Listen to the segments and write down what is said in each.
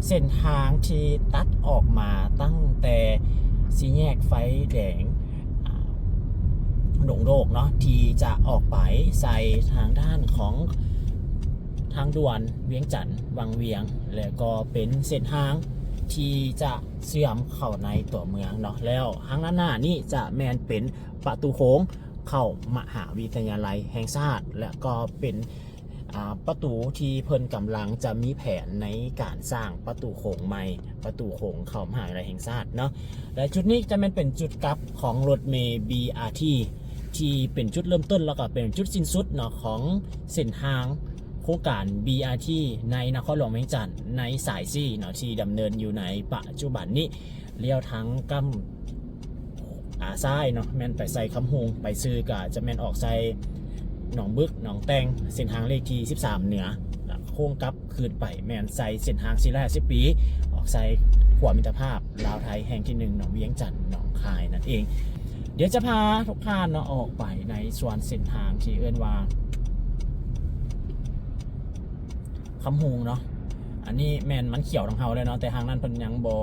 ເສັ້ນທາງທີ່ຕັດອອກມາຕັ້ງແຕ່ສີ່ແຍກໄຟແດງ ອາ ດົງໂດກເນາະ ທີ່ຈະອອກໄປໃສ່ທາງດ້ານຂອງທາງດ່ວນວຽງຈັນວັງວຽງ ແລະກໍເປັນເສັ້ນທາງທີ່ຈະເຊື່ອມເຂົ້າໃນຕົວເມືອງເນາະ. ແລ້ວທາງດ້ານໜ້ານີ້ຈະແມ່ນເປັນປະຕູໂຄ້ງເຂົ້າມະຫາວິທະຍາໄລແຫ່ງຊາດ ແລະກໍເປັນ ອາ ປະຕູທີ່ເພິ່ນກຳລັງຈະມີແຜນໃນການສ້າງປະຕູໂຄ້ງໃໝ່, ປະຕູໂຄ້ງເຂົ້າມະຫາວິທະຍາໄລແຫ່ງຊາດເນາະ. ແລະຈຸດນີ້ຈະແມ່ນເປັນຈຸດກັບຂອງລົດເມ ບີອາທີ ທີ່ເປັນຈຸດເລີ່ມຕົ້ນ ແລ້ວກໍເປັນຈຸດສິ້ນສຸດເນາະ ຂອງເສັ້ນທາງໂຄງການ ບີອາທີ ໃນນະຄອນຫຼວງວຽງຈັນ ໃນສາຍສີ່ເນາະ ທີ່ດຳເນີນຢູ່ໃນປັດຈຸບັນນີ້. ລ້ຽວທາງກ້ຳ ອາ ຊ້າຍເນາະ ແມ່ນໄປໃສ່ຄຳຮຸງ, ໄປຊື່ກໍຈະແມ່ນອອກໃສ່ໜອງບຶກ, ໜອງແຕ່ງ, ເສັ້ນທາງເລກທີສິບສາມເໜືອ ແລ້ວໂຄ້ງກັບຄືນໄປແມ່ນໃສ່ເສັ້ນທາງສີ່ຮ້ອຍຫ້າສິບປີ ອອກໃສ່ຂົວມິດຕະພາບລາວໄທແຫ່ງທີໜຶ່ງ ໜອງວຽງຈັນ ໜອງຄາຍນັ້ນເອງ. ດຽວຈະພາທຸກທ່ານເນາະ ອອກໄປໃນສ່ວນເສັ້ນທາງທີ່ເອີ້ນວ່າຄຳຮຸງເນາະ. ອັນນີ້ແມ່ນມັນຂຽວທາງເຮົາແລ້ວເນາະ ແຕ່ທາງນັ້ນເພິ່ນຍັງບໍ່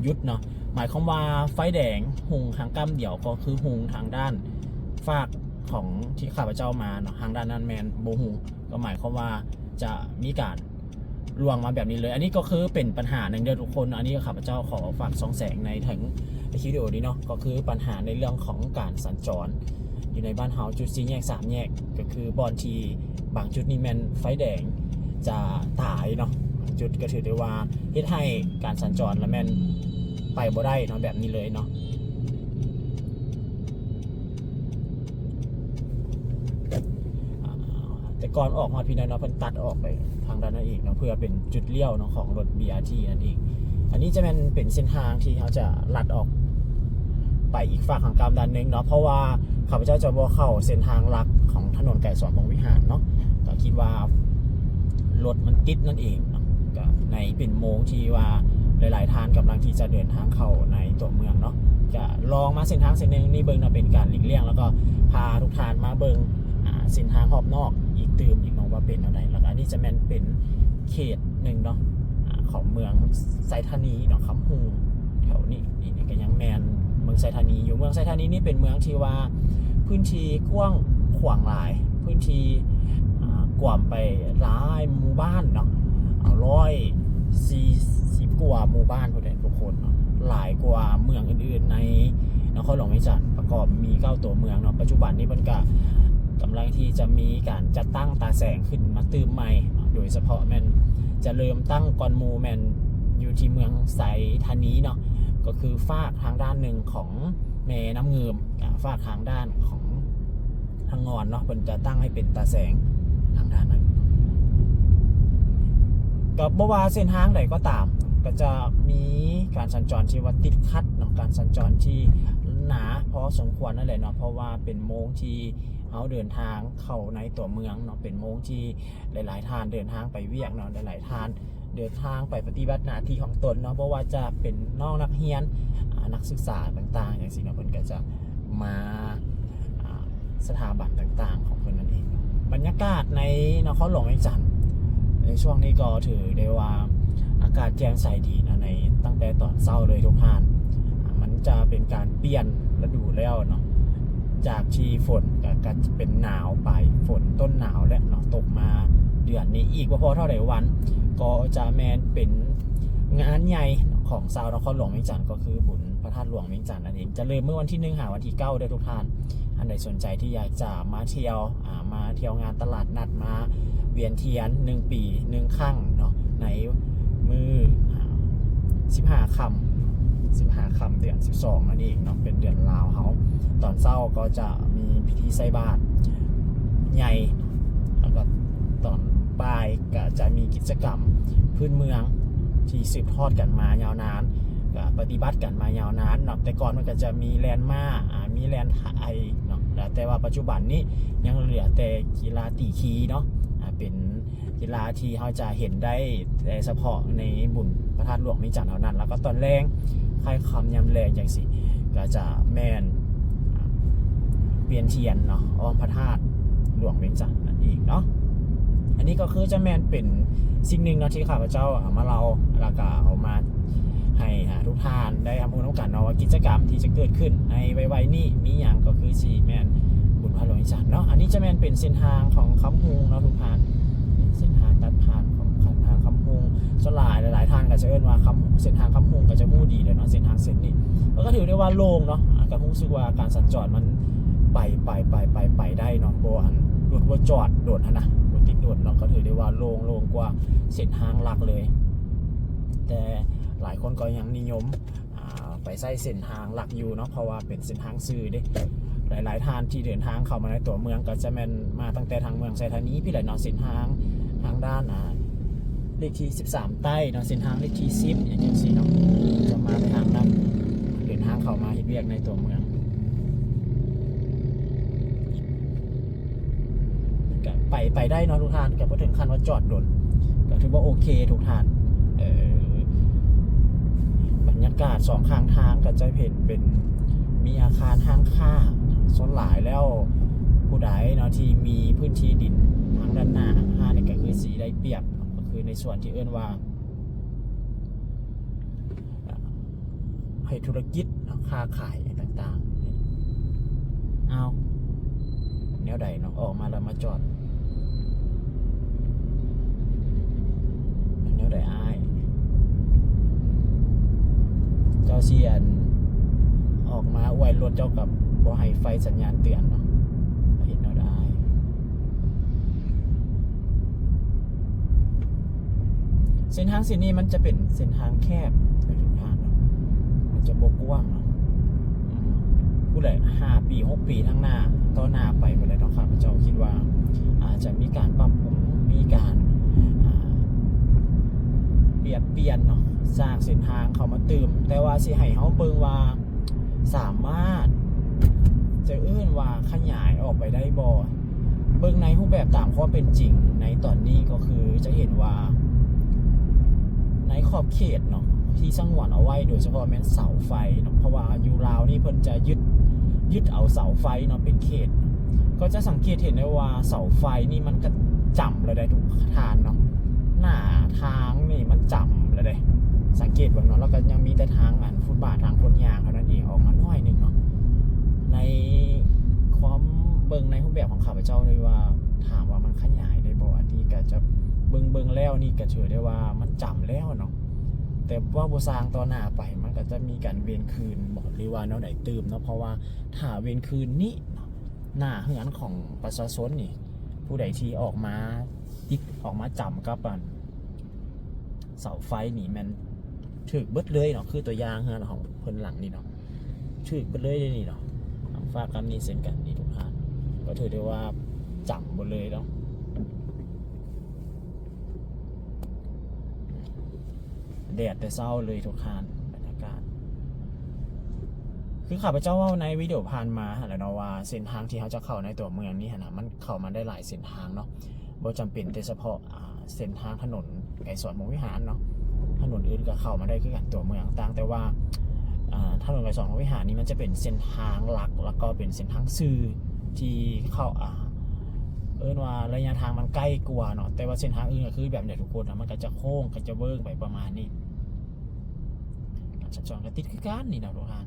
ຢຸດເນາະ. ໝາຍຄວາມວ່າໄຟແດງຮຸງທາງກ້ຳດຽວ ກໍຄືຮຸງທາງດ້ານຟາກຂອງທີ່ຂ້າພະເຈົ້າມາເນາະ, ທາງດ້ານນັ້ນແມ່ນບໍ່ຮຸງ, ກໍໝາຍຄວາມວ່າຈະມີການລ່ວງມາແບບນີ້ເລີຍ. ອັນນີ້ກໍຄືເປັນບັນຫາໜຶ່ງເດີທຸກຄົນ. ອັນນີ້ຂ້າພະເຈົ້າຂໍຝາກສ່ອງແສງໃນເຖິງຄລິບວິດີໂອນີ້ເນາະ, ກໍຄືບັນຫາໃນເລື່ອງຂອງການສັນຈອນຢູ່ໃນບ້ານເຮົາ ຈຸດສີ່ແຍກສາມແຍກ ກໍຄືບ່ອນທີ່ບາງຈຸດນີ້ແມ່ນໄຟແດງຈະຕາຍເນາະ, ບາງຈຸດກໍຖືໄດ້ວ່າເຮັດໃຫ້ການສັນຈອນລະແມ່ນໄປບໍ່ໄດ້ເນາະ ແບບນີ້ເລີຍເນາະ. ອາ ແຕ່ກ່ອນອອກຮອດພີ້ນະເນາະ ເພິ່ນຕັດອອກໄປທາງດ້ານນັ້ນອີກເນາະ ເພື່ອເປັນຈຸດລ້ຽວເນາະ ຂອງລົດ ບີອາທີ ນັ້ນເອງ. ອັນນີ້ຈະແມ່ນເປັນເສັ້ນທາງທີ່ເຮົາຈະລັດອອກໄປອີກຟາກທາງກ້ຳດ້ານໜຶ່ງເນາະ, ເພາະວ່າຂ້າພະເຈົ້າຈະບໍ່ເຂົ້າເສັ້ນທາງຫຼັກຂອງຖະໜົນໄກສອນພົມວິຫານເນາະ, ກໍຄິດວ່າລົດມັນຕິດນັ້ນເອງເນາະ. ກໍໃນເປັນໂມງທີ່ວ່າຫຼາຍໆທ່ານກຳລັງທີ່ຈະເດີນທາງເຂົ້າໃນຕົວເມືອງເນາະ, ຈະລອງມາເສັ້ນທາງເສັ້ນໜຶ່ງນີ້ເບິ່ງເນາະ ເປັນການຫຼີກລ່ຽງ ແລ້ວກໍພາທຸກທ່ານມາເບິ່ງ ອາ ເສັ້ນທາງຮອບນອກອີກຕື່ມອີກເນາະ ວ່າເປັນແນວໃດ. ແລ້ວກໍອັນນີ້ຈະແມ່ນເປັນເຂດໜຶ່ງເນາະ ອາ ຂອງເມືອງໄຊທານີເນາະ, ຄຳຮຸງແຖວນີ້. ນີ້ ນີ້ກໍຍັງແມ່ນເມືອງໄຊທານີຢູ່. ເມືອງໄຊທານີນີ້ເປັນເມືອງທີ່ວ່າພື້ນທີ່ກວ້າງຂວາງຫຼາຍ, ພື້ນທີ່ ອາ ກວມໄປຫຼາຍໝູ່ບ້ານເນາະ, ເອົາ ຮ້ອຍສີ່ສິບກວ່າໝູ່ບ້ານພຸ້ນແຫຼະທຸກຄົນເນາະ, ຫຼາຍກວ່າເມືອງອື່ນໆໃນນະຄອນຫຼວງວຽງຈັນ ປະກອບມີເກົ້າຕົວເມືອງເນາະ. ປັດຈຸບັນນີ້ເພິ່ນກະກຳລັງທີ່ຈະມີການຈັດຕັ້ງຕາແສງຂຶ້ນມາຕື່ມໃໝ່ເນາະ, ໂດຍສະເພາະແມ່ນຈະເລີ່ມຕັ້ງກ່ອນໝູ່ແມ່ນຢູ່ທີ່ເມືອງໄຊທານີເນາະ, ກໍຄືຟາກທາງດ້ານໜຶ່ງຂອງ ແມ່ນ້ຳງື່ມ ອາ ຟາກທາງດ້ານຂອງທາງງອນເນາະ, ເພິ່ນຈະຕັ້ງໃຫ້ເປັນຕາແສງທາງດ້ານນັ້ນ. ກໍບໍ່ວ່າເສັ້ນທາງໃດກໍຕາມ ກໍຈະມີການສັນຈອນທີ່ວ່າຕິດຂັດເນາະ, ການສັນຈອນທີ່ໜາພໍສົມຄວນນັ້ນແຫຼະເນາະ, ເພາະວ່າເປັນໂມງທີ່ເຮົາເດີນທາງເຂົ້າໃນຕົວເມືອງເນາະ, ເປັນໂມງທີ່ຫຼາຍໆທ່ານເດີນທາງໄປວຽກເນາະ, ຫຼາຍໆທ່ານ ເດີນທາງໄປປະຕິບັດໜ້າທີ່ຂອງຕົນເນາະ, ບໍ່ວ່າຈະເປັນນ້ອງນັກຮຽນ ອາ ນັກສຶກສາຕ່າງໆ ຈັ່ງຊີ້ເນາະ, ເພິ່ນກໍຈະມາ ອາ ສະຖາບັນຕ່າງໆຂອງເພິ່ນນັ້ນເອງ. ບັນຍາກາດໃນນະຄອນຫຼວງວຽງຈັນໃນຊ່ວງນີ້ກໍຖືໄດ້ວ່າອາກາດແຈ່ມໃສດີເນາະ, ໃນຕັ້ງແຕ່ຕອນເຊົ້າເລີຍທຸກທ່ານ. ອາ ມັນຈະເປັນການປ່ຽນລະດູແລ້ວເນາະ, ຈາກທີ່ຝົນກໍ ກໍຈະເປັນໜາວ ປາຍຝົນ ຕົ້ນໜາວແລ້ວເນາະ, ຕົກມາເດືອນນີ້ອີກບໍ່ພໍເທົ່າໃດວັນ ກໍຈະແມ່ນເປັນງານໃຫຍ່ຂອງຊາວນະຄອນຫຼວງວຽງຈັນ ກໍຄືບຸນພະທາດຫຼວງວຽງຈັນນັ້ນເອງ. ຈະເລີ່ມມື້ວັນທີໜຶ່ງຫາວັນທີເກົ້າເດີທຸກທ່ານ. ທ່ານໃດສົນໃຈທີ່ຢາກຈະມາທ່ຽວ ອາ ມາທ່ຽວງານຕະຫຼາດນັດ ມາວຽນທຽນໜຶ່ງປີໜຶ່ງຄັ້ງເນາະ, ໃນມື້ ອາ ສິບຫ້າຄ່ຳ ສິບຫ້າຄ່ຳເດືອນສິບສອງນັ້ນເອງເນາະ, ເປັນເດືອນລາວເຮົາ. ຕອນເຊົ້າກໍຈະມີພິທີໃສ່ບາດໃຫຍ່ ແລ້ວກໍຕອນບ່າຍກໍຈະມີກິດຈະກຳພື້ນເມືອງທີ່ສືບທອດກັນມາຍາວນານ ກໍປະຕິບັດກັນມາຍາວນານເນາະ. ແຕ່ກ່ອນມັນກໍຈະມີແລ່ນມ້າ ອາ ມີແລ່ນໄຖເນາະ, ແຕ່ວ່າປັດຈຸບັນນີ້ຍັງເຫຼືອແຕ່ກິລາຕີຄີເນາະ, ອາ ເປັນ ກິລາທີ່ເຮົາຈະເຫັນໄດ້ແຕ່ສະເພາະໃນບຸນພະທາດຫຼວງວຽງຈັນເທົ່ານັ້ນ. ແລ້ວກໍຕອນແລງ ຄ້າຍຄ່ຳຍາມແລງຈັ່ງຊີ້ ກໍຈະແມ່ນ ອາ ວຽນທຽນເນາະ ອ້ອມພະທາດຫຼວງວຽງຈັນນັ້ນເອງເນາະ. ອັນນີ້ກໍຄືຈະແມ່ນເປັນສິ່ງໜຶ່ງເນາະ ທີ່ຂ້າພະເຈົ້າເອົາມາເລົ່າ ແລ້ວກໍເອົາມາໃຫ້ ອ່າ ທຸກທ່ານໄດ້ຮັບຮູ້ນຳກັນເນາະ ວ່າກິດຈະກຳທີ່ຈະເກີດຂຶ້ນໃນໄວໆນີ້ມີຫຍັງ ກໍຄືຊິແມ່ນບຸນພະຫຼວງອີສານເນາະ. ອັນນີ້ຈະແມ່ນເປັນເສັ້ນທາງຂອງຄຳຮຸງເນາະທຸກທ່ານ ເສັ້ນທາງຕັດຜ່ານຂອງທາງຄຳຮຸງ. ສ່ວນຫຼາຍ ຫຼາຍໆທ່ານກໍຈະເອີ້ນວ່າຄຳ ເສັ້ນທາງຄຳຮຸງ ກໍຈະຮູ້ດີແຫຼະເນາະ ເສັ້ນທາງເສັ້ນນີ້ ມັນກໍຖືໄດ້ວ່າໂລ່ງເນາະ ອ່າ ກໍຮູ້ສຶກວ່າການສັນຈອນມັນໄປ ໄປ ໄປ ໄປ ໄປໄດ້ເນາະ ບໍ່ ອັນ ລົດບໍ່ຈອດດົນຫັ້ນນະ ບໍ່ຕິດດົນເນາະ ກໍຖືໄດ້ວ່າໂລ່ງ ໂລ່ງກວ່າເສັ້ນທາງຫຼັກເລີຍ. ແຕ່ຫຼາຍຄົນກໍຍັງນິຍົມ ອ່າ ໄປໃຊ້ເສັ້ນທາງຫຼັກຢູ່ເນາະ ເພາະວ່າເປັນເສັ້ນທາງຊື່ເດ້. ຫຼາຍໆທ່ານທີ່ເດີນທາງເຂົ້າມາໃນຕົວເມືອງ ກໍຈະແມ່ນມາຕັ້ງແຕ່ທາງເມືອງໄຊທານີພີ້ແຫຼະເນາະ ເສັ້ນທາງ ທາງດ້ານ ອ່າ ເລກທີສິບສາມໃຕ້ເນາະ ເສັ້ນທາງເລກທີສິບ ຫຍັງຈັ່ງຊີ້ເນາະ ຈະມາໄປທາງນັ້ນ ເດີນທາງເຂົ້າມາເຮັດວຽກໃນຕົວເມືອງ ກໍໄປ ໄປໄດ້ເນາະທຸກທ່ານ ກໍບໍ່ເຖິງຂັ້ນວ່າຈອດດົນ ກໍຖືວ່າໂອເຄທຸກທ່ານ. ເອີ ບັນຍາກາດສອງຂ້າງທາງກໍຈະເຫັນເປັນ ມີອາຄານຮ້ານຄ້າ. ສ່ວນຫຼາຍແລ້ວຜູ້ໃດເນາະທີ່ມີພື້ນທີ່ດິນທາງດ້ານໜ້າຮ້ານນີ້ ກໍຄືຊິໄດ້ປຽບເນາະ ກໍຄືໃນສ່ວນທີ່ເອີ້ນວ່າ ເຮັດທຸລະກິດເນາະ ຄ້າຂາຍຫຍັງຕ່າງໆ. ອ້າວ ແນວໃດເນາະ ອອກມາແລ້ວມາຈອດ ແນວໃດອ້າຍ? ເຈົ້າຊິ ອັນ ອອກມາອວຍລົດ ເຈົ້າກໍບໍ່ໃຫ້ໄຟສັນຍານເຕືອນເນາະ ເຮັດແນວໃດ? ເສັ້ນທາງເສັ້ນນີ້ມັນຈະເປັນເສັ້ນທາງແຄບເນາະ ມັນຈະບໍ່ກວ້າງເນາະ. ອືມ ຜູ້ໃດ ຫ້າປີ ຫົກປີທາງໜ້າ ຕໍ່ໜ້າໄປພຸ້ນແຫຼະເນາະ ຂ້າພະເຈົ້າຄິດວ່າອາດຈະມີການປັບປຸງ ມີການ ອ່າ ປຽບປ່ຽນເນາະ ສ້າງເສັ້ນທາງເຂົ້າມາຕື່ມ ແຕ່ວ່າຊິໃຫ້ເຮົາເບິ່ງວ່າ ສາມາດຈະເອີ້ນວ່າຂະຫຍາຍອອກໄປໄດ້ບໍ່? ເບິ່ງໃນຮູບແບບຕາມຄວາມເປັນຈິງໃນຕອນນີ້ກໍຄືຈະເຫັນວ່າ ໃນຂອບເຂດເນາະ ທີ່ສະຫງວນເອົາໄວ້ ໂດຍສະເພາະແມ່ນເສົາໄຟເນາະ ເພາະວ່າຢູ່ລາວນີ້ເພິ່ນຈະຍຶດ ຍຶດເອົາເສົາໄຟເນາະເປັນເຂດ ກໍຈະສັງເກດເຫັນໄດ້ວ່າເສົາໄຟນີ້ມັນກະຈຳແລ້ວໃດ໋ທຸກທ່ານເນາະ ໜ້າທາງນີ້ມັນຈຳແລ້ວເດ້ ສັງເກດເບິ່ງເນາະ ແລ້ວກໍຍັງມີແຕ່ທາງອັນຟຸດບາດທາງຄົນຍ່າງເທົ່ານັ້ນເອງ ອອກມາໜ້ອຍໜຶ່ງເນາະ. ໃນຄວາມເບິ່ງໃນຮູບແບບຂອງຂ້າພະເຈົ້າເລີຍວ່າ ຖາມວ່າມັນຂະຫຍາຍໄດ້ບໍ່? ອັນນີ້ກໍຈະເບິ່ງ ເບິ່ງແລ້ວນີ້ກໍຖືໄດ້ວ່າມັນຈຳແລ້ວເນາະ ແຕ່ເວົ້າບໍ່ຊ່າງ ຕໍ່ໜ້າໄປມັນກໍຈະມີການເວນຄືນບໍ ຫຼືວ່າແນວໃດຕື່ມເນາະ ເພາະວ່າຖ້າເວນຄືນນີ້ເນາະ ໜ້າເຮືອນຂອງປະຊາຊົນນີ້ ຜູ້ໃດທີ່ອອກມາຕິດ ອອກມາຈຳກັບອັນເສົາໄຟນີ້ແມ່ນຖືກເບິດເລີຍເນາະ ຄືຕົວຢ່າງເຮືອນຂອງເພິ່ນຫຼັງນີ້ເນາະ ຖືກເບິດເລີຍເດນີ້ເນາະ ຝັ່ງຟາກກັບນີ້ເຊັ່ນກັນນີ້ທຸກທ່ານ ກໍຖືໄດ້ວ່າຈຳເບິດເລີຍເນາະ. ແດດແຕ່ເຊົ້າເລີຍທຸກທ່ານ ບັນຍາກາດ ຄືຂ້າພະເຈົ້າເວົ້າໃນວິດີໂອຜ່ານມາຫັ້ນແຫຼະເນາະ ວ່າເສັ້ນທາງທີ່ເຮົາຈະເຂົ້າໃນຕົວເມືອງນີ້ຫັ້ນນະ ມັນເຂົ້າມາໄດ້ຫຼາຍເສັ້ນທາງເນາະ ບໍ່ຈຳເປັນແຕ່ສະເພາະ ອ່າ ເສັ້ນທາງຖະໜົນໄກສອນພົມວິຫານເນາະ ຖະໜົນອື່ນກໍເຂົ້າມາໄດ້ຄືກັນຕົວເມືອງ ຕ່າງແຕ່ວ່າ ອ່າ ຖະໜົນໄກສອນພົມວິຫານນີ້ມັນຈະເປັນເສັ້ນທາງຫຼັກ ແລ້ວກໍເປັນເສັ້ນທາງຊື່ທີ່ເຂົ້າ ອ່າ ເອີ້ນວ່າໄລຍະທາງມັນໃກ້ກວ່າເນາະ ແຕ່ວ່າເສັ້ນທາງອື່ນກໍຄືແບບນີ້ແຫຼະທຸກຄົນ ມັນກໍຈະໂຄ້ງ ກໍຈະເວີ້ງໄປປະມານນີ້. ການສັນຈອນກໍຕິດຄືກັນນີ້ເນາະທຸກທ່ານ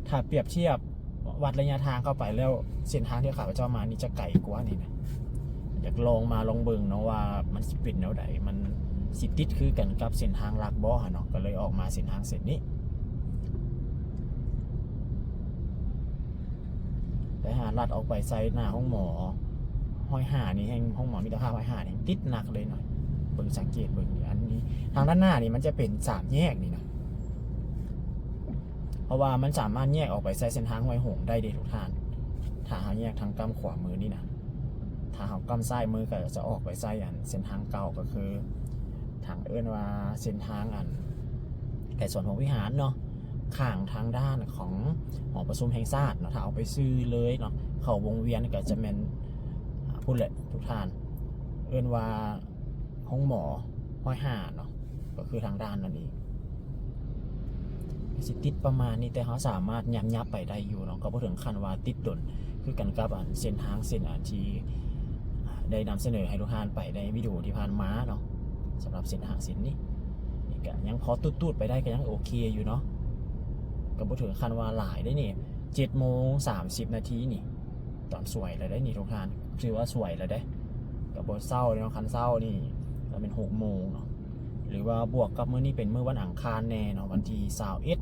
ຖ້າປຽບທຽບວັດໄລຍະທາງເຂົ້າໄປແລ້ວ ເສັ້ນທາງທີ່ຂ້າພະເຈົ້າມານີ້ຈະໄກກວ່ານີ້ນະ ຢາກລອງມາລອງເບິ່ງເນາະວ່າມັນຊິເປັນແນວໃດ ມັນຊິຕິດຄືກັນກັບເສັ້ນທາງຫຼັກບໍ່ຫັ້ນເນາະ ກໍເລີຍອອກມາເສັ້ນທາງເສັ້ນນີ້ ໄປຫາລັດອອກໄປໃສ່ໜ້າໂຮງໝໍຮ້ອຍຫ້ານີ້ແຮ່ງ ໂຮງໝໍມິດຕະພາບຮ້ອຍຫ້ານີ້ແຮ່ງຕິດໜັກເລີຍເນາະ ເບິ່ງສັງເກດເບິ່ງນີ້ ອັນນີ້ທາງດ້ານໜ້ານີ້ມັນຈະເປັນສາມແຍກນີ້ນະ ເພາະວ່າມັນສາມາດແຍກອອກໄປໃສ່ເສັ້ນທາງຫ້ວຍຫົງໄດ້ເດ້ທຸກທ່ານ ຖ້າເຮົາແຍກທາງກ້ຳຂວາມືນີ້ນະ ຖ້າເຮົາກ້ຳຊ້າຍມືກໍຈະອອກໄປໃສ່ອັນເສັ້ນທາງເກົ່າ ກໍຄືທາງເອີ້ນວ່າເສັ້ນທາງອັນໄກສອນພົມວິຫານເນາະ ຂ້າງທາງດ້ານຂອງຫໍປະຊຸມແຫ່ງຊາດເນາະ ຖ້າເອົາໄປຊື່ເລີຍເນາະ ເຂົ້າວົງວຽນກໍຈະແມ່ນ ອ່າ ພຸ້ນແຫຼະທຸກທ່ານ ເອີ້ນວ່າ ໂຮງໝໍຮ້ອຍຫ້າເນາະ ກໍຄືທາງດ້ານນັ້ນເອງ ຊິຕິດປະມານນີ້ ແຕ່ເຮົາສາມາດຫຍັບໆໄປໄດ້ຢູ່ເນາະ ກໍບໍ່ເຖິງຂັ້ນວ່າຕິດດົນ ຄືກັນກັບອັນເສັ້ນທາງເສັ້ນອັນທີ່ ອ່າ ໄດ້ນຳສະເໜີໃຫ້ທຸກທ່ານໄປໃນວິດີໂອທີ່ຜ່ານມາເນາະ. ສຳລັບເສັ້ນທາງເສັ້ນນີ້ ນີ້ກະຍັງພໍຕູດໆໄປໄດ້ ກະຍັງໂອເຄຢູ່ເນາະ ກະບໍ່ເຖິງຂັ້ນວ່າຫຼາຍເດ້ນີ້. ເຈັດໂມງສາມສິບນາທີນີ້ ຕອນສວຍແລ້ວເດ້ນີ້ທຸກທ່ານ ຖືວ່າສວຍແລ້ວເດ້. ກະບໍ່ເຊົ້າເນາະ ຄັນເຊົ້ານີ້ກະແມ່ນຫົກໂມງເນາະ ຫຼືວ່າບວກກັບມື້ນີ້ເປັນມື້ວັນອັງຄານແດ່ເນາະ ວັນທີຊາວເອັດ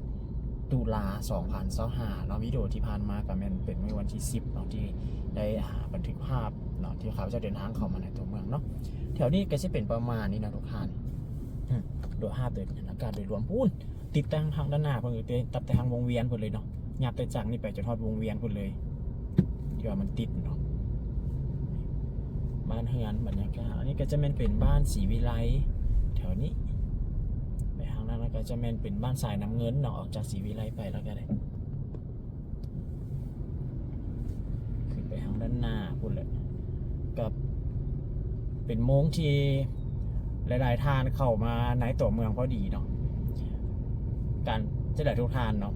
ຕຸລາ ສອງພັນຊາວຫ້າເນາະ. ວິດີໂອທີ່ຜ່ານມາກະແມ່ນເປັນມື້ວັນທີສິບເນາະ ທີ່ໄດ້ ອ່າ ບັນທຶກພາບເນາະ ທີ່ຂ້າພະເຈົ້າເດີນທາງເຂົ້າມາໃນຕົວເມືອງເນາະ. ແຖວນີ້ກະຊິເປັນປະມານນີ້ເນາະທຸກທ່ານ. ໂດຍພາບໂດຍ ອາກາດໂດຍລວມພຸ້ນ ຕິດຕັ້ງທາງດ້ານໜ້າເພິ່ນ ແຕ່ ຕັບແຕ່ທາງວົງວຽນພຸ້ນເລີຍເນາະ. ຫຍັບແຕ່ຈາກນີ້ໄປຈົນຮອດວົງວຽນພຸ້ນເລີຍ ທີ່ວ່າມັນຕິດເນາະ. ບ້ານເຮືອນ ບັນຍາກາດ ອັນນີ້ກະຈະແມ່ນເປັນບ້ານສີວິໄລ ແຖວນີ້. ໄປທາງນັ້ນກະຈະແມ່ນເປັນບ້ານສາຍນ້ຳເງິນເນາະ ອອກຈາກສີວິໄລໄປແລ້ວກະໄດ້ ຂຶ້ນໄປທາງດ້ານໜ້າພຸ້ນແຫຼະ. ກະເປັນໂມງທີ່ຫຼາຍໆທ່ານເຂົ້າມາໃນຕົວເມືອງພໍດີເນາະ. ການ ຈັ່ງໃດທຸກທ່ານເນາະ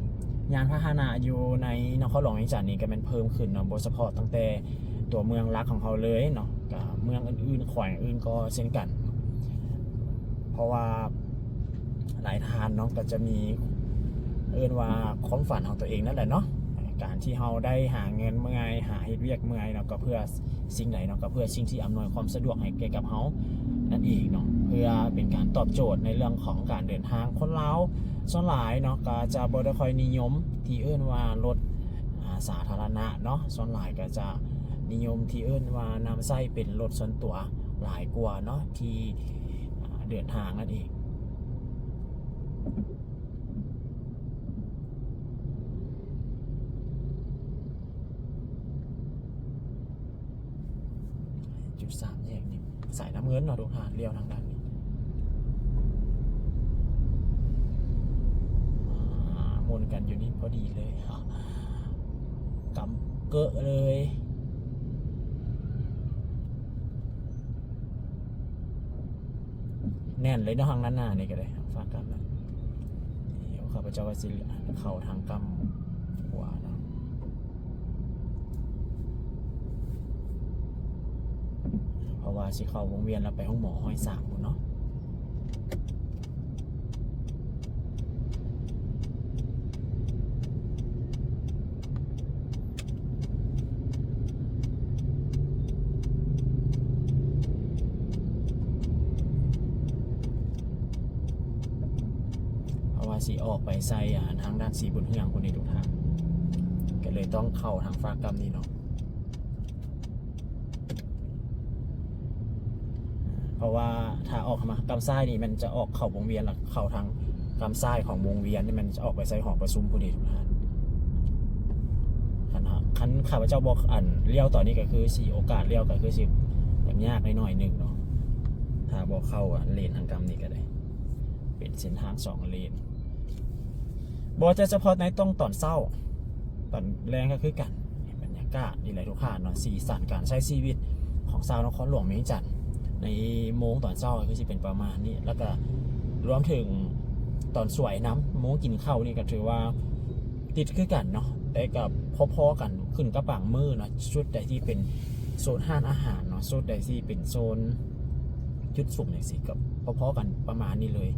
ຍານພາຫະນະຢູ່ໃນນະຄອນຫຼວງວຽງຈັນນີ້ກະແມ່ນເພີ່ມຂຶ້ນເນາະ ບໍ່ສະເພາະຕັ້ງແຕ່ຕົວເມືອງຫຼັກຂອງເຮົາເລີຍເນາະ ກະເມືອງອື່ນໆ ແຂວງອື່ນກໍເຊັ່ນກັນ. ເພາະວ່າຫຼາຍທ່ານເນາະ ກະຈະມີ ເອີ້ນວ່າຄວາມຝັນຂອງຕົວເອງນັ້ນແຫຼະເນາະ ການທີ່ເຮົາໄດ້ຫາເງິນເມື່ອຍ ຫາເຮັດວຽກເມື່ອຍເນາະ ກະເພື່ອສິ່ງໃດເນາະ ກະເພື່ອສິ່ງທີ່ອຳນວຍຄວາມສະດວກໃຫ້ແກ່ກັບເຮົານັ້ນເອງເນາະ ເພື່ອເປັນການຕອບໂຈດໃນເລື່ອງຂອງການເດີນທາງ. ຄົນລາວສ່ວນຫຼາຍເນາະ ກະຈະບໍ່ໄດ້ຄ່ອຍນິຍົມທີ່ເອີ້ນວ່າລົດ ອ່າ ສາທາລະນະເນາະ ສ່ວນຫຼາຍກະຈະນິຍົມທີ່ເອີ້ນວ່ານຳໃຊ້ເປັນລົດສ່ວນຕົວຫຼາຍກວ່າເນາະ ທີ່ ອ່າ ເດີນທາງນັ້ນເອງ. ຈຸດສາມແຍກນີ້ ສາຍນ້ຳເງິນເນາະ ທຸກທ່ານ ລ້ຽວທາງດ້ານນີ້ ອ່າ ໝູນກັນຢູ່ນີ້ພໍດີເລີຍ ກຳເກີະເລີຍ. ແໜ້ນເລີຍເນາະ ທາງດ້ານໜ້ານີ້ກະໄດ້ ທາງຟາກກ້ຳນະ. ດຽວຂ້າພະເຈົ້າວ່າຊິເຂົ້າທາງກ້ຳຂວາເນາະ ເພາະວ່າຊິເຂົ້າວົງວຽນແລ້ວໄປໂຮງໝໍຮ້ອຍສາມພຸ້ນເນາະ. ເພາະວ່າຊິອອກໄປໃສ່ ອ່າ ທາງດ້ານສີບຸນເຮືອງພຸ້ນເດທຸກທ່ານ ກະເລີຍຕ້ອງເຂົ້າທາງຟາກກ້ຳນີ້ເນາະ. ເພາະວ່າຖ້າອອກມາກ້ຳຊ້າຍນີ້ ມັນຈະອອກເຂົ້າວົງວຽນ ແລ້ວເຂົ້າທາງກ້ຳຊ້າຍຂອງວົງວຽນນີ້ ມັນຈະອອກໄປໃສ່ຫໍປະຊຸມພຸ້ນເດທຸກທ່ານ. ຄັນ ຄັນຂ້າພະເຈົ້າບໍ່ ອັນ ລ້ຽວຕອນນີ້ກະຄືຊິ ໂອກາດລ້ຽວກະຄືຊິຍາກໜ້ອຍໜຶ່ງເນາະ ຖ້າບໍ່ເຂົ້າ ອັນ ເລນທາງກ້ຳນີ້ກະໄດ້ ເປັນເສັ້ນທາງສອງເລນ. ບໍ່ແຕ່ສະເພາະໃນຕ້ອງຕອນເຊົ້າ ຕອນແລງກະຄືກັນ. ບັນຍາກາດນີ້ແຫຼະທຸກທ່ານເນາະ ສີສັນການໃຊ້ຊີວິດຂອງຊາວນະຄອນຫຼວງວຽງຈັນ ໃນໂມງຕອນເຊົ້າກະຄືຊິເປັນປະມານນີ້ ແລ້ວກະລວມເຖິງຕອນສວຍນຳ ໂມງກິນເຂົ້ານີ້ກະຖືວ່າຕິດຄືກັນເນາະ ແຕ່ກະພໍໆກັນ ຂຶ້ນກັບບາງມື້ເນາະ. ຈຸດໃດທີ່ເປັນໂຊນຮ້ານອາຫານເນາະ ຈຸດໃດທີ່ເປັນໂຊນຈຸດສຸມຈັ່ງຊີ້ ກະພໍໆກັນປະມານນີ້ເລີຍ.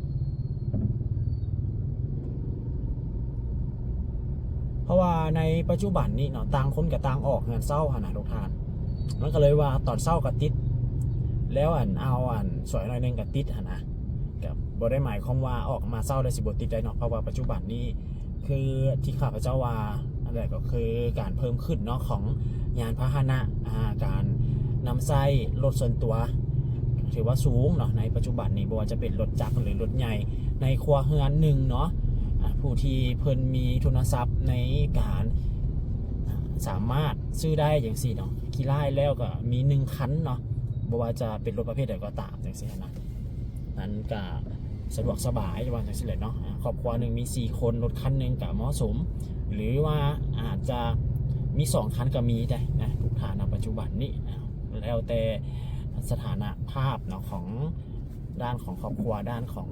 ເພາະວ່າໃນປັດຈຸບັນນີ້ເນາະ ຕ່າງຄົນກະຕ່າງອອກເຮືອນເຊົ່າຫັ້ນນະທຸກທ່ານ ມັນກະເລີຍວ່າຕອນເຊົ້າກະຕິດ ແລ້ວ ອັນ ເອົາ ອັນ ສວຍໜ້ອຍໜຶ່ງກະຕິດຫັ້ນນະ. ກະບໍ່ໄດ້ໝາຍຄວາມວ່າອອກມາເຊົ້າແລ້ວຊິບໍ່ຕິດໄດ້ເນາະ ເພາະວ່າປັດຈຸບັນນີ້ ຄືທີ່ຂ້າພະເຈົ້າວ່າຫັ້ນແຫຼະ ກະຄືການເພີ່ມຂຶ້ນເນາະ ຂອງຍານພາຫະນະ ອ່າ ການນຳໃຊ້ລົດສ່ວນຕົວ ຖືວ່າສູງເນາະ ໃນປັດຈຸບັນນີ້ ບໍ່ວ່າຈະເປັນລົດຈັກ ຫຼື ລົດໃຫຍ່ ໃນຄົວເຮືອນໜຶ່ງເນາະ ອ່າ ຜູ້ທີ່ເພິ່ນມີທຶນຊັບໃນການ ອ່າ ສາມາດຊື້ໄດ້ຈັ່ງຊີ້ເນາະ ຂີ້ລ້າຍແລ້ວກະມີໜຶ່ງຄັນເນາະ ບໍ່ວ່າຈະເປັນລົດປະເພດໃດກໍຕາມຈັ່ງຊີ້ຫັ້ນນະ. ນັ້ນກະສະດວກສະບາຍ ວ່າຈັ່ງຊີ້ແຫຼະເນາະ. ອ່າ ຄອບຄົວໜຶ່ງມີສີ່ຄົນ ລົດຄັນໜຶ່ງກະເໝາະສົມ ຫຼືວ່າອາດຈະມີສອງຄັນກະມີໄດ໋ນະ ທຸກທ່ານ ນະປັດຈຸບັນນີ້. ອ່າ ແລ້ວແຕ່ສະຖານະພາບເນາະ ຂອງ ດ້ານຂອງຄອບຄົວ ດ້ານຂອງ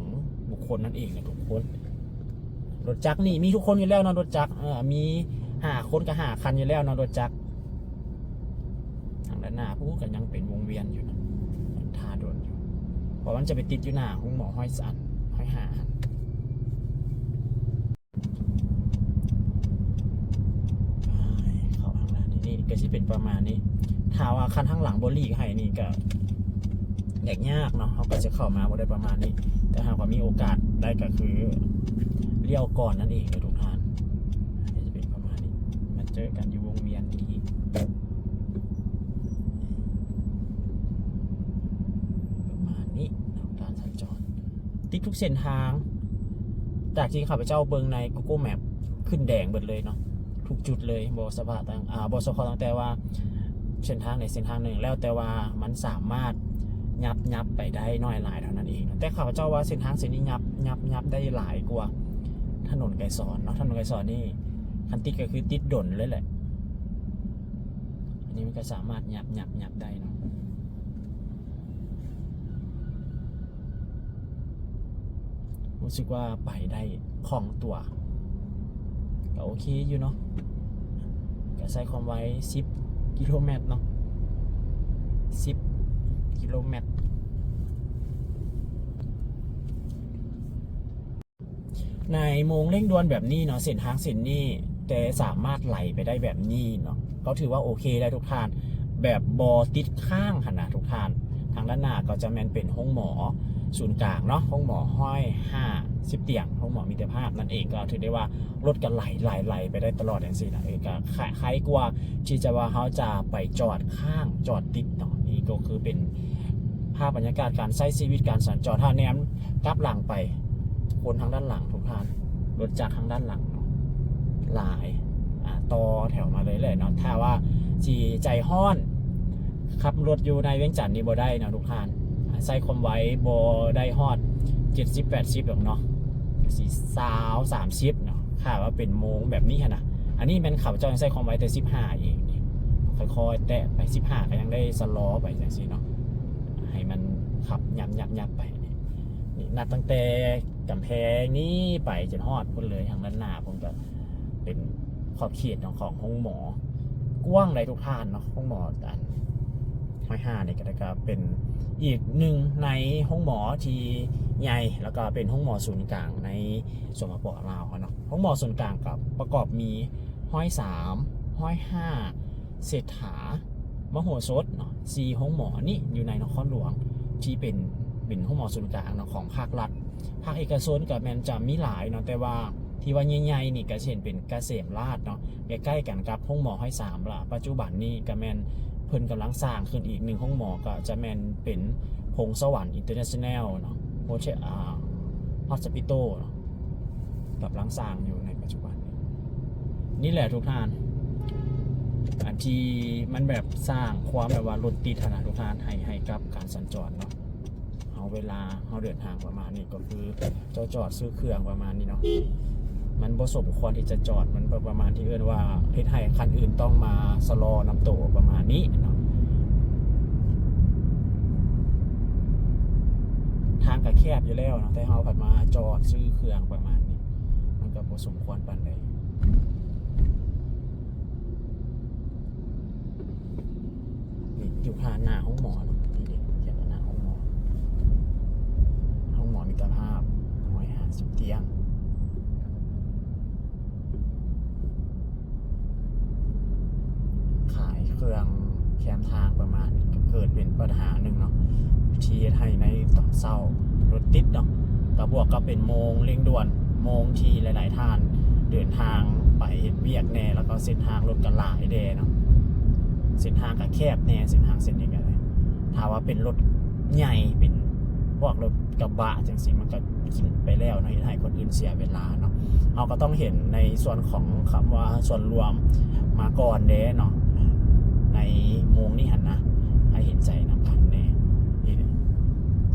ບຸກຄົນນັ້ນເອງນະທຸກຄົນ. ລົດຈັກນີ້ມີທຸກຄົນຢູ່ແລ້ວເນາະ ລົດຈັກ ເອີ ມີຫ້າຄົນກະຫ້າຄັນຢູ່ແລ້ວເນາະ ລົດຈັກ ໜ້າພຸ້ນກໍຍັງເປັນວົງວຽນຢູ່ເນາະ ຖ້າດົນຢູ່ ເພາະມັນຈະໄປຕິດຢູ່ໜ້າໂຮງໝໍຮ້ອຍສາມ ຮ້ອຍຫ້າຫັ້ນ. ເຂົ້າທາງດ້ານນີ້ ນີ້ກໍຊິເປັນປະມານນີ້ ຖ້າວ່າຄັນທາງຫຼັງບໍ່ຫຼີກໃຫ້ນີ້ກໍ ແບບຍາກເນາະ ເຮົາກໍຈະເຂົ້າມາບໍ່ໄດ້ປະມານນີ້ ແຕ່ຫາກວ່າມີໂອກາດໄດ້ກໍຄືລ້ຽວກ່ອນນັ້ນເອງເດີທຸກທ່ານ. ຈະເປັນປະມານນີ້ ມາເຈີກັນຢູ່ວົງວຽນອີກ ປະມານນີ້ເນາະ ການສັນຈອນ ຕິດທຸກເສັ້ນທາງ ຈາກທີ່ຂ້າພະເຈົ້າເບິ່ງໃນ Google Map ຂຶ້ນແດງເບິດເລີຍເນາະ ທຸກຈຸດເລີຍ ບໍ່ສະເພາະຕັ້ງ ອ່າ ບໍ່ສະເພາະຕັ້ງແຕ່ວ່າເສັ້ນທາງໃດເສັ້ນທາງໜຶ່ງ ແລ້ວແຕ່ວ່າມັນສາມາດຫຍັບ ຫຍັບໄປໄດ້ໜ້ອຍຫຼາຍເທົ່ານັ້ນເອງ. ແຕ່ຂ້າພະເຈົ້າວ່າເສັ້ນທາງເສັ້ນນີ້ຫຍັບ ຫຍັບ ຫຍັບໄດ້ຫຼາຍກວ່າຖະໜົນໄກສອນເນາະ. ຖະໜົນໄກສອນນີ້ຄັນຕິດກໍຄືຕິດດົນເລີຍແຫຼະ ອັນນີ້ມັນກໍສາມາດຫຍັບ ຫຍັບ ຫຍັບໄດ້ເນາະ. ຮູ້ສຶກວ່າໄປໄດ້ຄ່ອງຕົວ ກໍໂອເຄຢູ່ເນາະ ກໍໃຊ້ຄວາມໄວສິບກິໂລແມັດເນາະ ສິບກິໂລແມັດ. ໃນໂມງເລັ່ງດ່ວນແບບນີ້ເນາະ ເສັ້ນທາງເສັ້ນນີ້ ແຕ່ສາມາດໄຫຼໄປໄດ້ແບບນີ້ເນາະ ກໍຖືວ່າໂອເຄໄດ້ທຸກທ່ານ ແບບບໍ່ຕິດຄ້າງຫັ້ນນະທຸກທ່ານ. ທາງດ້ານໜ້າກໍຈະແມ່ນເປັນໂຮງໝໍສູນກາງເນາະ ໂຮງໝໍຮ້ອຍຫ້າສິບຕຽງ ໂຮງໝໍມິດຕະພາບນັ້ນເອງ ກໍຖືໄດ້ວ່າລົດກໍໄຫຼ ໄຫຼ ໄຫຼໄປໄດ້ຕະຫຼອດຈັ່ງຊີ້ນະ ເອີ ກໍຄະ ໄຄກວ່າທີ່ຈະວ່າເຮົາຈະໄປຈອດຄ້າງ ຈອດຕິດເນາະ. ນີ້ກໍຄືເປັນພາບບັນຍາກາດການໃຊ້ຊີວິດ ການສັນຈອນ ຖ້າແນມກັບຫຼັງໄປ ຄົນທາງດ້ານຫຼັງທຸກທ່ານ ລົດຈັກທາງດ້ານຫຼັງເນາະ ຫຼາຍ ອ່າ ຕໍ່ແຖວມາເລີຍແຫຼະເນາະ. ຖ້າວ່າຊິໃຈຮ້ອນ ຂັບລົດຢູ່ໃນວຽງຈັນນີ້ບໍ່ໄດ້ເນາະທຸກທ່ານ ໃຊ້ຄວາມໄວບໍ່ໄດ້ຮອດເຈັດສິບແປດສິບດອກເນາະ ຊິຊາວສາມສິບເນາະ ຖ້າວ່າເປັນໂມງແບບນີ້ຫັ້ນນະ. ອັນນີ້ແມ່ນຂ້າພະເຈົ້າຍັງໃຊ້ຄວາມໄວແຕ່ສິບຫ້າເອງນີ້ ຄ່ອຍໆແຕະໄປ ສິບຫ້າກໍຍັງໄດ້ຊະລໍໄປຈັ່ງຊີ້ເນາະ ໃຫ້ມັນຂັບຫຍັບໆໆໄປ. ນີ້ ນີ້ນັບຕັ້ງແຕ່ກຳແພງນີ້ໄປຈົນຮອດພຸ້ນເລີຍ ທາງດ້ານໜ້າພຸ້ນກໍເປັນຂອບເຂດຂອງ ຂອງໂຮງໝໍ ກວ້າງໃດ໋ທຸກທ່ານເນາະ. ໂຮງໝໍອັນຮ້ອຍຫ້ານີ້ກໍໄດ້ ກໍເປັນອີກໜຶ່ງໃນໂຮງໝໍທີ່ໃຫຍ່ ແລ້ວກໍເປັນໂຮງໝໍສູນກາງໃນ ສປປ ລາວເຮົາເນາະ. ໂຮງໝໍສູນກາງກໍປະກອບມີຮ້ອຍສາມ ຮ້ອຍຫ້າ ເສດຖາ ມະໂຫສົດເນາະ ສີ່ໂຮງໝໍນີ້ຢູ່ໃນນະຄອນຫຼວງ ທີ່ເປັນ ເປັນໂຮງໝໍສູນກາງເນາະ ຂອງພາກລັດ. ພາກເອກະຊົນກໍແມ່ນຈະມີຫຼາຍເນາະ ແຕ່ວ່າທີ່ວ່າໃຫຍ່ໆນີ້ກໍເຊັ່ນເປັນກະເສມລາດເນາະ ໃກ້ໆກັນກັບໂຮງໝໍຮ້ອຍສາມລະ ປັດຈຸບັນນີ້ກໍແມ່ນເພິ່ນກຳລັງສ້າງຂຶ້ນອີກໜຶ່ງໂຮງໝໍ ກໍຈະແມ່ນເປັນພົງສະຫວັນ International ເນາະ ໂຮເທ- ອ່າ Hospital ເນາະ ກຳລັງສ້າງຢູ່ໃນປັດຈຸບັນນີ້. ນີ້ແຫຼະທຸກທ່ານ ອັນທີ່ມັນແບບສ້າງຄວາມແບບວ່າລົດຕິດຫັ້ນນະທຸກທ່ານ ໃຫ້ ໃຫ້ກັບການສັນຈອນເນາະ. ເຮົາເວລາເຮົາເດີນທາງປະມານນີ້ ກໍຄືເຈົ້າຈອດຊື້ເຄື່ອງປະມານນີ້ເນາະ ມັນບໍ່ສົມຄວນທີ່ຈະຈອດ ມັນປະມານທີ່ເອີ້ນວ່າເຮັດໃຫ້ຄັນອື່ນຕ້ອງມາຊະລໍນຳໂຕປະມານນີ້ເນາະ. ທາງກໍແຄບຢູ່ແລ້ວເນາະ ແຕ່ເຮົາພັດມາຈອດຊື້ເຄື່ອງປະມານນີ້ ມັນກໍບໍ່ສົມຄວນປານໃດ. ນີ້ຢູ່ຜ່ານໜ້າໂຮງໝໍເນາະ ນີ້ເດ້ ຂຽນວ່າໜ້າໂຮງໝໍ ໂຮງໝໍມິດຕະພາບ ຮ້ອຍຫ້າສິບຕຽງ ຂາຍເຄື່ອງແຄມທາງປະມານນີ້ ກໍເກີດເປັນບັນຫາໜຶ່ງເນາະ ທີ່ເຮັດໃຫ້ໃນຕອນເຊົ້າລົດຕິດເນາະ ກໍບວກກັບເປັນໂມງເລັ່ງດ່ວນ ໂມງທີ່ຫຼາຍໆທ່ານເດີນທາງໄປເຮັດວຽກແດ່ ແລ້ວກໍເສັ້ນທາງລົດກໍຫຼາຍແດ່ເນາະ ເສັ້ນທາງກໍແຄບແດ່ ເສັ້ນທາງເສັ້ນນີ້ກໍໄດ້. ຖ້າວ່າເປັນລົດໃຫຍ່ ເປັນພວກລົດກະບະຈັ່ງຊີ້ ມັນກໍກິນໄປແລ້ວເນາະ ເຮັດໃຫ້ຄົນອື່ນເສຍເວລາເນາະ. ເຮົາກໍຕ້ອງເຫັນໃນສ່ວນຂອງຄຳວ່າສ່ວນລວມມາກ່ອນເດ້ເນາະ ໃນໂມງນີ້ຫັ້ນນະ ໃຫ້ເຫັນໃຈນຳກັນແດ່. ນີ້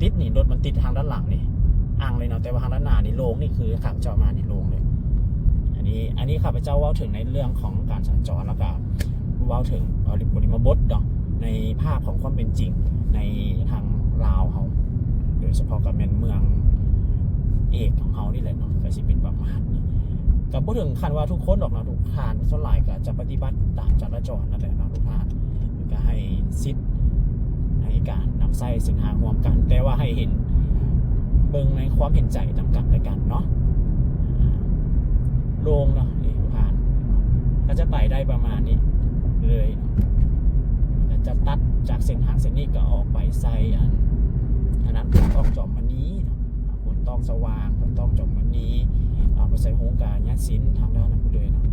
ຕິດນີ້ ລົດມັນຕິດທາງດ້ານຫຼັງນີ້ ອັ່ງເລີຍເນາະ ແຕ່ວ່າທາງດ້ານໜ້ານີ້ໂລ່ງ ນີ້ຄືຂ້າພະເຈົ້າມານີ້ໂລ່ງເລີຍ. ອັນນີ້ ອັນນີ້ຂ້າພະເຈົ້າເວົ້າເຖິງໃນເລື່ອງຂອງການສັນຈອນ ແລ້ວກໍເວົ້າເຖິງ ເອີ ບໍລິ ບໍລິມະບົດເນາະ ໃນພາບຂອງຄວາມເປັນຈິງໃນທາງລາວເຮົາ ໂດຍສະເພາະກໍແມ່ນເມືອງເອກຂອງເຮົານີ້ແຫຼະເນາະ ກໍຊິເປັນປະມານນີ້. ກໍບໍ່ເຖິງຂັ້ນວ່າທຸກຄົນດອກເນາະ ທຸກທ່ານ ສ່ວນຫຼາຍກໍຈະປະຕິບັດຕາມຈະລາຈອນນັ້ນແຫຼະເນາະ ທຸກທ່ານ. ໃຫ້ສິດໃນການນຳໃຊ້ເສັ້ນທາງຮ່ວມກັນ, ແຕ່ວ່າໃຫ້ເຫັນ ເບິ່ງໃນຄວາມເຫັນໃຈນຳກັນແລະກັນເນາະ. ໂລ່ງເນາະ ນີ້ຜ່ານ ກໍຈະໄປໄດ້ປະມານນີ້ເລີຍເນາະ, ກໍຈະຕັດຈາກເສັ້ນທາງເສັ້ນນີ້ ກໍອອກໄປໃສ່ອັນ ອັນນັ້ນ ໂພນຕ້ອງຈອມມະນີເນາະ, ໂພນຕ້ອງສະຫວ່າງ ໂພນຕ້ອງຈອມມະນີ ອອກໄປໃສ່ໂຮງການຍາສິນທາງດ້ານນັ້ນພຸ້ນເລີຍເນາະ.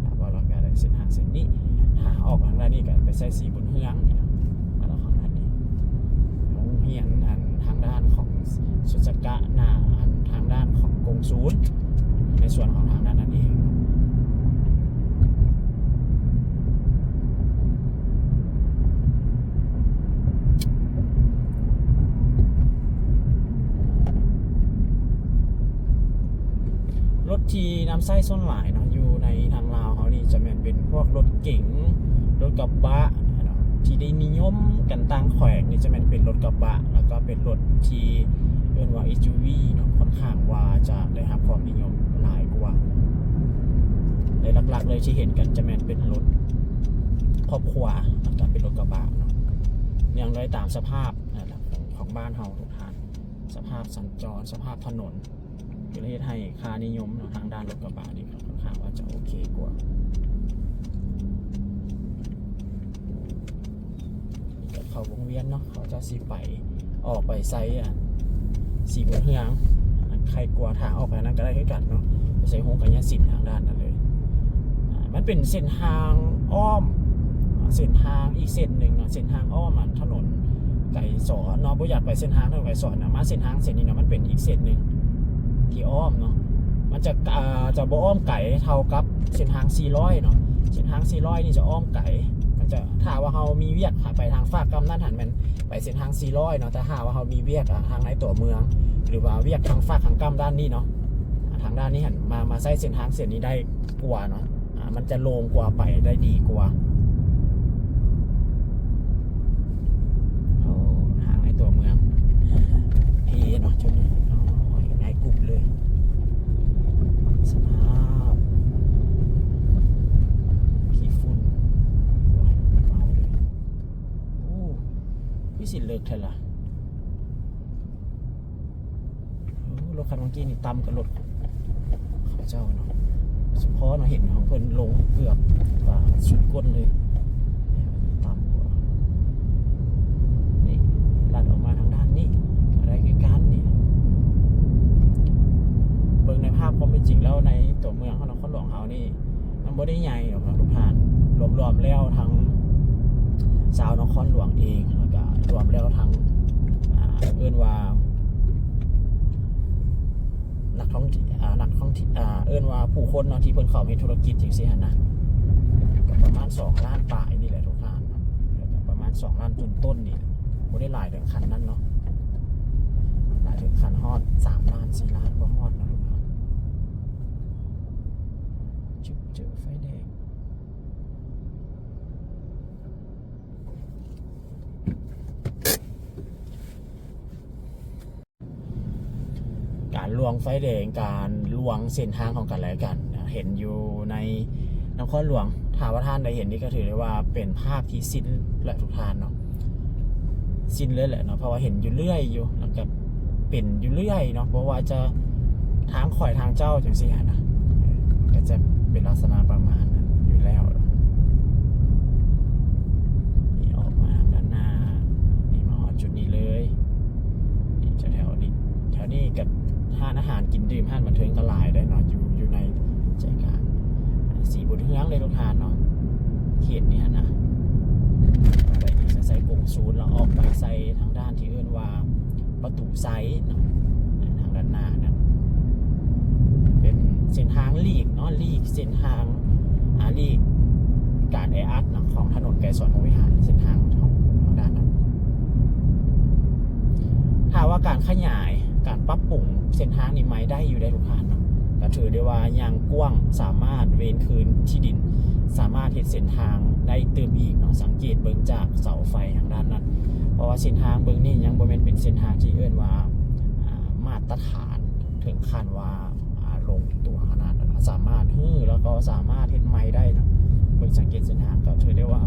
ຖ້າວ່າເຮົາກະໄດ້ເສັ້ນທາງເສັ້ນນີ້ ຫາອອກທາງດ້ານນີ້ ກໍໄປໃສ່ສີບຸນເຮືອງນີ້ເນາະ, ແລ້ວທາງດ້ານນີ້ ໂຮງຮຽນອັນທາງດ້ານຂອງສຸດສະກະ ໜ້າອັນທາງດ້ານຂອງກົງສູນ ໃນສ່ວນຂອງທາງດ້ານນັ້ນເອງ. ລົດທີ່ນຳໃຊ້ສ່ວນຫຼາຍເນາະ ຢູ່ໃນທາງລາວເຮົານີ້ ຈະແມ່ນເປັນພວກລົດເກັງ ລົດກະບະເນາະ ທີ່ໄດ້ນິຍົມກັນຕ່າງແຂວງນີ້ ຈະແມ່ນເປັນລົດກະບະ ແລ້ວກໍເປັນລົດທີ່ເອີ້ນວ່າ ເອັສຢູວີ ເນາະ, ຂ້ອນຂ້າງວ່າຈະໄດ້ຮັບຄວາມນິຍົມຫຼາຍກວ່າ ແລະ ຫຼັກໆເລີຍທີ່ເຫັນກັນຈະແມ່ນເປັນລົດຄອບຄົວ ແລ້ວກໍເປັນລົດກະບະເນາະ, ເນື່ອງໂດຍຕາມສະພາບ ຂອງ ຂອງບ້ານເຮົາທຸກທ່ານ, ສະພາບສັນຈອນ ສະພາບຖະໜົນ ກໍເລີຍເຮັດໃຫ້ຄ່ານິຍົມເນາະ ທາງດ້ານລົດກະບະນີ້ ຂ້ອນຂ້າງວ່າຈະໂອເຄກວ່າ. ເຂົ້າວົງວຽນເນາະ ເຂົາເຈົ້າຊິໄປ ອອກໄປໃສ່ ອາ ສີບຸນເຮືອງ, ໃຄ່ກວ່າທາງອອກໄປນັ້ນກໍໄດ້ຄືກັນເນາະ, ໄປໃສ່ໂຮງການຍາສິນທາງດ້ານນັ້ນເລີຍ. ອາ ມັນເປັນເສັ້ນທາງອ້ອມ ເສັ້ນທາງອີກເສັ້ນໜຶ່ງເນາະ, ເສັ້ນທາງອ້ອມອັນຖະໜົນໄກສອນເນາະ, ບໍ່ຢາກໄປເສັ້ນທາງຖະໜົນໄກສອນນະ, ມາເສັ້ນທາງເສັ້ນນີ້ນະ, ມັນເປັນອີກເສັ້ນໜຶ່ງທີ່ອ້ອມເນາະ, ມັນຈະ ອາ ຈະບໍ່ອ້ອມໄກເທົ່າກັບເສັ້ນທາງສີ່ຮ້ອຍເນາະ, ເສັ້ນທາງສີ່ຮ້ອຍນີ້ຈະອ້ອມໄກ, ມັນຈະ ຖ້າວ່າເຮົາມີວຽກ ຫາໄປທາງຟາກກ້ຳນັ້ນຫັ້ນແມ່ນ ໄປເສັ້ນທາງສີ່ຮ້ອຍເນາະ, ແຕ່ຖ້າວ່າເຮົາມີວຽກ ອາ ທາງໃນຕົວເມືອງ ຫຼືວ່າວຽກທາງຟາກທາງກ້ຳດ້ານນີ້ເນາະ, ອາ ທາງດ້ານນີ້ຫັ້ນ ມາ ມາໃຊ້ເສັ້ນທາງເສັ້ນນີ້ໄດ້ກວ່າເນາະ, ອາ ມັນຈະໂລ່ງກວ່າ ໄປໄດ້ດີກວ່າ. ໂອ້ ທາງໃນຕົວເມືອງ ເພເນາະ ຈຸດນີ້ ໂອ້ຍ ໃນກຸບເລີຍ ສະພາບ ຂີ້ຝຸ່ນ ໂອ້ຍ ເມົາເລີຍ. ໂອ້ ຄືຊິເລິກແທ້ລະ. ໂອ້ ລົດຄັນເມື່ອກີ້ນີ້ຕ່ຳກວ່າລົດເຂົາເຈົ້າເນາະ, ສະເພາະເນາະ ເຫັນຂອງເພິ່ນລົງເກືອບວ່າສຸດກົ້ນເລີຍ, ຕ່ຳກວ່າ. ນີ້ ລັດອອກມາທາງດ້ານນີ້ ກໍໄດ້ຄືກັນນີ້. ເບິ່ງໃນພາບຄວາມເປັນຈິງແລ້ວ ໃນຕົວເມືອງເຮົາ ນະຄອນຫຼວງເຮົານີ້ ມັນບໍ່ໄດ້ໃຫຍ່ດອກເນາະທຸກທ່ານ, ລວມໆແລ້ວທັງຊາວນະຄອນຫຼວງເອງ ແລ້ວກະລວມແລ້ວທັງ ອ່າ ເອີ້ນວ່ານັກທ່ອງທ່ຽວ ອ່າ ນັກທ່ອງທ່ຽວ ອ່າ ເອີ້ນວ່າຜູ້ຄົນເນາະ ທີ່ເພິ່ນເຂົ້າມາເຮັດທຸລະກິດຈັ່ງຊີ້ຫັ້ນນະ ກໍປະມານສອງລ້ານປາຍນີ້ແຫຼະທຸກທ່ານເນາະ, ກໍປະມານສອງລ້ານຕົ້ນໆນີ້ແຫຼະ, ບໍ່ໄດ້ຫຼາຍເຖິງຂັ້ນນັ້ນເນາະ, ຫຼາຍເຖິງຂັ້ນຮອດສາມລ້ານ ສີ່ລ້ານບໍ່ຮອດເນາະທຸກທ່ານ. ຈຶບ ເຈີໄຟແດງ. ການລວງໄຟແດງ ການລວງເສັ້ນທາງຂອງກັນແລະກັນ ເຫັນຢູ່ໃນນະຄອນຫຼວງ. ຖ້າວ່າທ່ານໄດ້ເຫັນນີ້ ກໍຖືໄດ້ວ່າເປັນພາບທີ່ຊິນແຫຼະທຸກທ່ານເນາະ, ຊິນເລີຍແຫຼະເນາະ, ເພາະວ່າເຫັນຢູ່ເລື້ອຍຢູ່ ແລ້ວກໍເປັນຢູ່ເລື້ອຍເນາະ, ບໍ່ວ່າຈະທາງຂ້ອຍທາງເຈົ້າຈັ່ງຊີ້ຫັ້ນນະ, ກໍຈະເປັນລັກສະນະປະມານນັ້ນຢູ່ແລ້ວ. ນີ້ອອກມາທາງດ້ານໜ້າ ນີ້ມາຮອດຈຸດນີ້ເລີຍ. ນີ້ແຖວໆນີ້ ແຖວນີ້ກໍຮ້ານອາຫານກິນດື່ມ ຮ້ານບັນເທີງກໍຫຼາຍເດ້ເນາະ, ຢູ່ ຢູ່ໃນໃຈກາງສີບຸນເຮືອງເລີຍທຸກທ່ານເນາະ, ເຂດນີ້ຫັ້ນນະ. ໄປນີ້ໃສ່ກົງສູນ ແລ້ວອອກໄປໃສ່ທາງດ້ານທີ່ເອີ້ນວ່າປະຕູໄຊເນາະ, ທາງດ້ານໜ້ານັ້ນເປັນເສັ້ນທາງຫຼີກເນາະ, ຫຼີກເສັ້ນທາງ ອ່າ ຫຼີກການແອອັດເນາະ ຂອງຖະໜົນໄກສອນພົມວິຫານ ເສັ້ນທາງຂອງ ຂອງດ້ານນັ້ນ. ຖ້າວ່າການຂະຫຍາຍ ການປັບປຸງເສັ້ນທາງນີ້ໃໝ່ໄດ້ຢູ່ໄດ໋ທຸກທ່ານເນາະ, ກໍຖືໄດ້ວ່າຍັງກວ້າງ ສາມາດເວນຄືນທີ່ດິນ ສາມາດເຮັດເສັ້ນທາງໄດ້ຕື່ມອີກເນາະ. ສັງເກດເບິ່ງຈາກເສົາໄຟທາງດ້ານນັ້ນ, ເພາະວ່າເສັ້ນທາງເບິ່ງນີ້ຍັງບໍ່ແມ່ນເປັນເສັ້ນທາງທີ່ເອີ້ນວ່າ ອ່າ ມາດຕະຖານເຖິງຂັ້ນວ່າ ອ່າ ລົງຕົວຂະໜາດນັ້ນ, ສາມາດຮື້ ແລ້ວກໍສາມາດເຮັດໃໝ່ໄດ້ເນາະ. ເບິ່ງສັງເກດເສັ້ນທາງກໍຖືໄດ້ວ່າ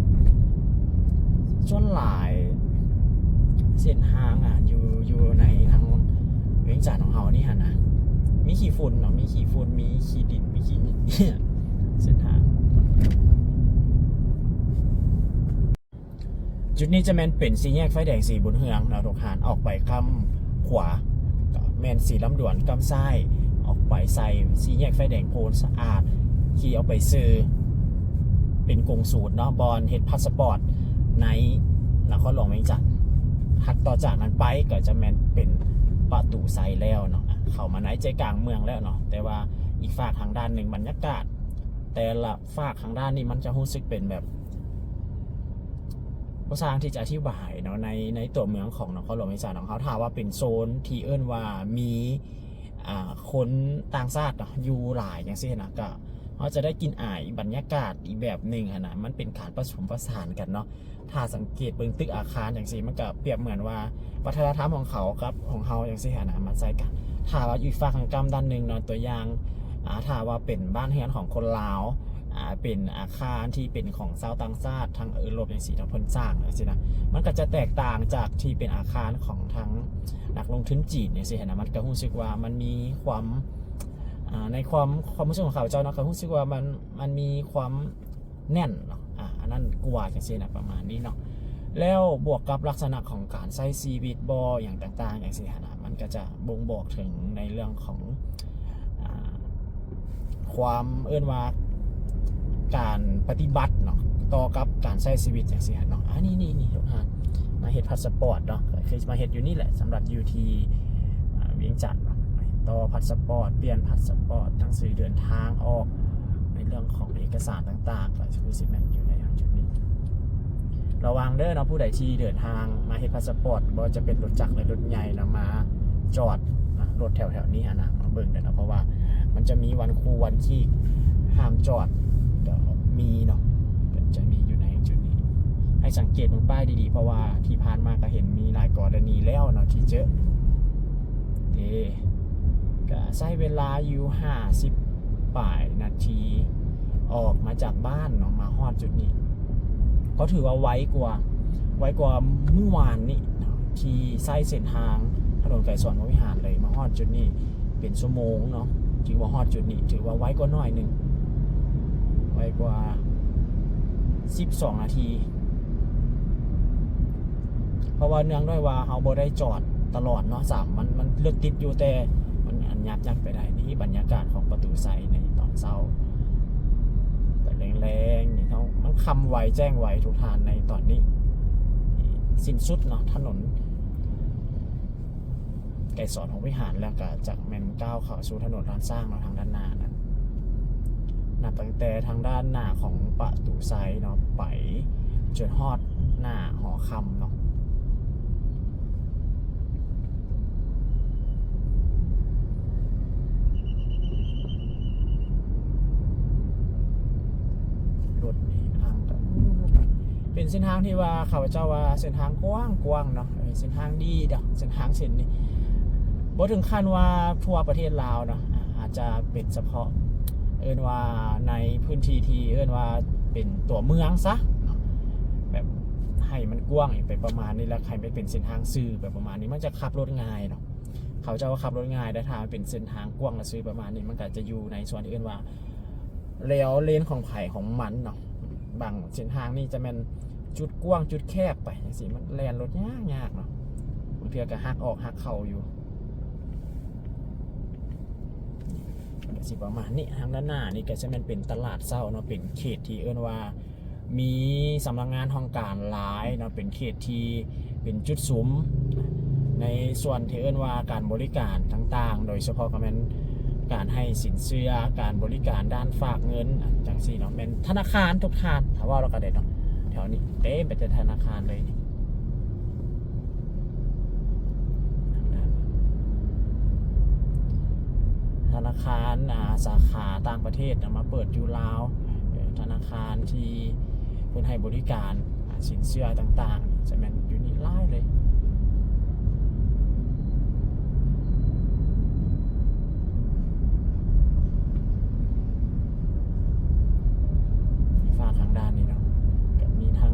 ສ່ວນຫຼາຍເສັ້ນທາງ ອາ ຢູ່ ຢູ່ໃນທາງວຽງຈັນຂອງເຮົານີ້ຫັ້ນນະ ມີຂີ້ຝຸ່ນເນາະ ມີຂີ້ຝຸ່ນ ມີຂີ້ດິນ ມີຂີ້ ເສັ້ນທາງ. ຈຸດນີ້ຈະແມ່ນເປັນສີ່ແຍກໄຟແດງສີບຸນເຮືອງເນາະ ທຸກທ່ານ ອອກໄປຂ້າມຂວາ ກໍແມ່ນສີລຳດວນ ຂ້າມຊ້າຍອອກໄປໃສ່ສີ່ແຍກໄຟແດງໂພນສະອາດ ຂີ່ອອກໄປຊື່ເປັນກົງສູນເນາະ ບ່ອນເຮັດພາສະປອດໃນນະຄອນຫຼວງວຽງຈັນ. ຖັດຕໍ່ຈາກນັ້ນໄປກໍຈະແມ່ນເປັນປະຕູໄຊແລ້ວເນາະ ເຂົ້າມາໃນໃຈກາງເມືອງແລ້ວເນາະ ແຕ່ວ່າອີກຟາກທາງດ້ານໜຶ່ງ ບັນຍາກາດແຕ່ລະ ຟາກທາງດ້ານນີ້ມັນຈະຮູ້ສຶກເປັນແບບ ບໍ່ຊ່າງທີ່ຈະອະທິບາຍເນາະ ໃນ ໃນຕົວເມືອງຂອງນະຄອນຫຼວງວຽງຈັນຂອງເຮົາ ຖ້າວ່າເປັນໂຊນທີ່ເອີ້ນວ່າມີ ອ່າ ຄົນຕ່າງຊາດເນາະ ຢູ່ຫຼາຍຈັ່ງຊີ້ນະ ກະເຮົາຈະໄດ້ກິ່ນອາຍບັນຍາກາດອີກແບບໜຶ່ງຫັ້ນນະ ມັນເປັນການປະສົມປະສານກັນເນາະ. ຖ້າສັງເກດເບິ່ງຕຶກອາຄານຈັ່ງຊີ້ ມັນກະປຽບເໝືອນວ່າວັດທະນະທຳຂອງເຂົາກັບຂອງເຮົາຈັ່ງຊີ້ຫັ້ນນະ ມາໃສ່ກັນ. ຖ້າວ່າຢູ່ອີກຟາກທາງກ້ຳດ້ານໜຶ່ງເນາະ ຕົວຢ່າງ ອ່າ ຖ້າວ່າເປັນບ້ານເຮືອນຂອງຄົນລາວ ອ່າ ເປັນອາຄານທີ່ເປັນຂອງຊາວຕ່າງຊາດທາງເອີຣົບຈັ່ງຊີ້ເນາະ ເພິ່ນສ້າງຈັ່ງຊີ້ນະ ມັນກໍຈະແຕກຕ່າງຈາກທີ່ເປັນອາຄານຂອງທາງນັກລົງທຶນຈີນຈັ່ງຊີ້ຫັ້ນນະ ມັນກໍຮູ້ສຶກວ່າມັນມີຄວາມ ອ່າ ໃນຄວາມ ຄວາມຮູ້ສຶກຂອງຂ້າພະເຈົ້າເນາະ ກໍຮູ້ສຶກວ່າມັນ ມັນມີຄວາມ ແໜ້ນເນາະ ອາ ອັນນັ້ນກວ່າຈັ່ງຊີ້ນະ ປະມານນີ້ເນາະ. ແລ້ວບວກກັບລັກສະນະຂອງການໃຊ້ຊີວິດບໍ ຫຍັງຕ່າງໆ ຈັ່ງຊີ້ຫັ້ນນະ ມັນກໍຈະບົ່ງບອກເຖິງໃນເລື່ອງຂອງ ອາ ຄວາມ ເອີ້ນວ່າການປະຕິບັດເນາະ ຕໍ່ກັບການໃຊ້ຊີວິດຈັ່ງຊີ້ຫັ້ນເນາະ. ອາ ນີ້ໆໆ ທຸກທ່ານ ມາເຮັດພາສະປອດເນາະ ກໍຄືມາເຮັດຢູ່ນີ້ແຫຼະ ສຳລັບຢູ່ທີ່ ອາ ວຽງຈັນເນາະ ຕໍ່ພາສະປອດ ປ່ຽນພາສະປອດ ໜັງສືເດີນທາງອອກ ໃນເລື່ອງຂອງເອກະສານຕ່າງໆ ກໍຄືຊິແມ່ນຢູ່ໃນຈຸດນີ້. ລະວັງເດີເນາະ ຜູ້ໃດທີ່ເດີນທາງມາເຮັດພາສະປອດ ບໍ່ວ່າຈະເປັນລົດຈັກ ຫຼື ລົດໃຫຍ່ນະ ມາຈອດນະ ລົດແຖວໆນີ້ຫັ້ນນະ ມາເບິ່ງເດີເນາະ ເພາະວ່າມັນຈະມີວັນຄູວັນຄີກ ຫ້າມຈອດ ກໍມີເນາະ ເພິ່ນຈະມີຢູ່ໃນຈຸດນີ້. ໃຫ້ສັງເກດເບິ່ງປ້າຍດີໆ ເພາະວ່າທີ່ຜ່ານມາກໍເຫັນມີຫຼາຍກໍລະນີແລ້ວເນາະ ທີ່ເຈີ ເດ ກະໃຊ້ເວລາຢູ່ຫ້າສິບປາຍນາທີ ອອກມາຈາກບ້ານເນາະ ມາຮອດຈຸດນີ້ ກໍຖືວ່າໄວກວ່າ ໄວກວ່າມື້ວານນີ້ເນາະ ທີ່ໃຊ້ເສັ້ນທາງຖະໜົນໄກສອນ ວົງວິຫານເລີຍ ມາຮອດຈຸດນີ້ເປັນຊົ່ວໂມງເນາະ ຖືວ່າຮອດຈຸດນີ້ ຖືວ່າໄວກວ່າໜ້ອຍໜຶ່ງ ໄວກວ່າສິບສອງນາທີ. ເພາະວ່າເນື່ອງດ້ວຍວ່າເຮົາບໍ່ໄດ້ຈອດຕະຫຼອດເນາະ ສາມ ມັນ ມັນລົດຕິດຢູ່ ແຕ່ມັນອັນຍາດຍັດໄປໄດ້. ນີ້ບັນຍາກາດຂອງປະຕູໄຊໃນຕອນເຊົ້າ ຕອນແລງໆ ນີ້ເຮົາ ມັນຄ່ຳໄວແຈ້ງໄວທຸກທ່ານໃນຕອນນີ້ ສິ້ນສຸດເນາະ ຖະໜົນ ໄກສອນ ວົງວິຫານ ແລ້ວກະຈະແມ່ນກ້າວເຂົ້າສູ່ຖະໜົນລ້ານຊ້າງເນາະ ທາງດ້ານໜ້ານັ້ນ ນັບຕັ້ງແຕ່ທາງດ້ານໜ້າຂອງປະຕູໄຊເນາະ ໄປຈົນຮອດໜ້າຫໍຄຳເນາະ. ລົດນີ້ອ່າງກັນ ເປັນເສັ້ນທາງທີ່ວ່າຂ້າພະເຈົ້າວ່າເສັ້ນທາງກວ້າງໆເນາະ ເອີ ເສັ້ນທາງດີດອກ ເສັ້ນທາງເສັ້ນນີ້ ບໍ່ເຖິງຂັ້ນວ່າທົ່ວປະເທດລາວເນາະ ອາ ອາດຈະເປັນສະເພາະ ເອີ້ນວ່າໃນພື້ນທີ່ທີ່ເອີ້ນວ່າເປັນຕົວເມືອງຊະເນາະ ແບບໃຫ້ມັນກວ້າງໄປປະມານນີ້ ແລ້ວໃຫ້ມັນເປັນເສັ້ນທາງຊື່ໄປປະມານນີ້ ມັນຈະຂັບລົດງ່າຍເນາະ. ເຂົາເຈົ້າວ່າຂັບລົດງ່າຍ ແຕ່ຖ້າມັນເປັນເສັ້ນທາງກວ້າງລະຊື່ປະມານນີ້ ມັນກໍຈະຢູ່ໃນສ່ວນທີ່ເອີ້ນວ່າ ແລ້ວເລນຂອງໃຜຂອງມັນເນາະ. ບາງເສັ້ນທາງນີ້ຈະແມ່ນຈຸດກວ້າງຈຸດແຄບໄປຈັ່ງຊີ້ ມັນແລ່ນລົດຍາກໆເນາະ ບາງເທື່ອກໍຫັກອອກຫັກເຂົ້າຢູ່. ກໍຊິປະມານນີ້ ທາງດ້ານໜ້ານີ້ກໍຈະແມ່ນເປັນຕະຫຼາດເຊົ້າເນາະ ເປັນເຂດທີ່ເອີ້ນວ່າ ມີສຳນັກງານຫ້ອງການຫຼາຍເນາະ ເປັນເຂດທີ່ເປັນຈຸດສຸມ ໃນສ່ວນທີ່ເອີ້ນວ່າການບໍລິການຕ່າງໆ ໂດຍສະເພາະກໍແມ່ນການໃຫ້ສິນເຊື່ອ ການບໍລິການດ້ານຝາກເງິນ ອາ ຈັ່ງຊີ້ເນາະ ແມ່ນທະນາຄານທຸກທ່ານ ຖ້າເວົ້າແລ້ວກໍໄດ້ເນາະ ແຖວນີ້ເຕັມໄປແຕ່ທະນາຄານເລີຍນີ້. ທະນາຄານ ອາ ສາຂາຕ່າງປະເທດນະ ມາເປີດຢູ່ລາວ ເອີ ທະນາຄານທີ່ເພິ່ນໃຫ້ບໍລິການ ອາ ສິນເຊື່ອຕ່າງໆ ຈະແມ່ນຢູ່ນີ້ຫຼາຍເລີຍ. ຟາກທາງດ້ານນີ້ເນາະ ກໍມີທັງ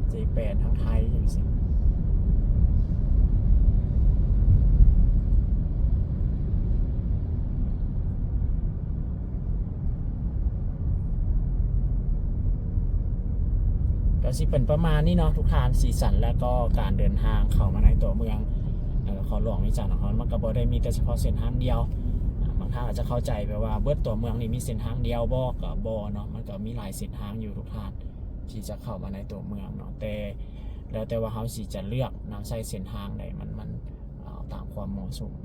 ເຈແປນ ທັງ ກໍຊິເປັນປະມານນີ້ເນາະທຸກທ່ານ ສີສັນ ແລະກໍການເດີນທາງເຂົ້າມາໃນຕົວເມືອງ ເອີ ນະຄອນຫຼວງວຽງຈັນນະຄອນ ມັນກໍບໍ່ໄດ້ມີແຕ່ສະເພາະເສັ້ນທາງດຽວ. ບາງທ່ານອາດຈະເຂົ້າໃຈແບບວ່າເບິດຕົວເມືອງນີ້ມີເສັ້ນທາງດຽວບໍ? ກໍບໍ່ເນາະ ມັນກໍມີຫຼາຍເສັ້ນທາງຢູ່ທຸກທ່ານ ທີ່ຈະເຂົ້າມາໃນຕົວເມືອງເນາະ ແຕ່ແລ້ວແຕ່ວ່າເຮົາຊິຈະເລືອກນຳໃຊ້ເສັ້ນທາງໃດ ມັນ ມັນ ເອີ ຕາມຄວາມເໝາະສົມ.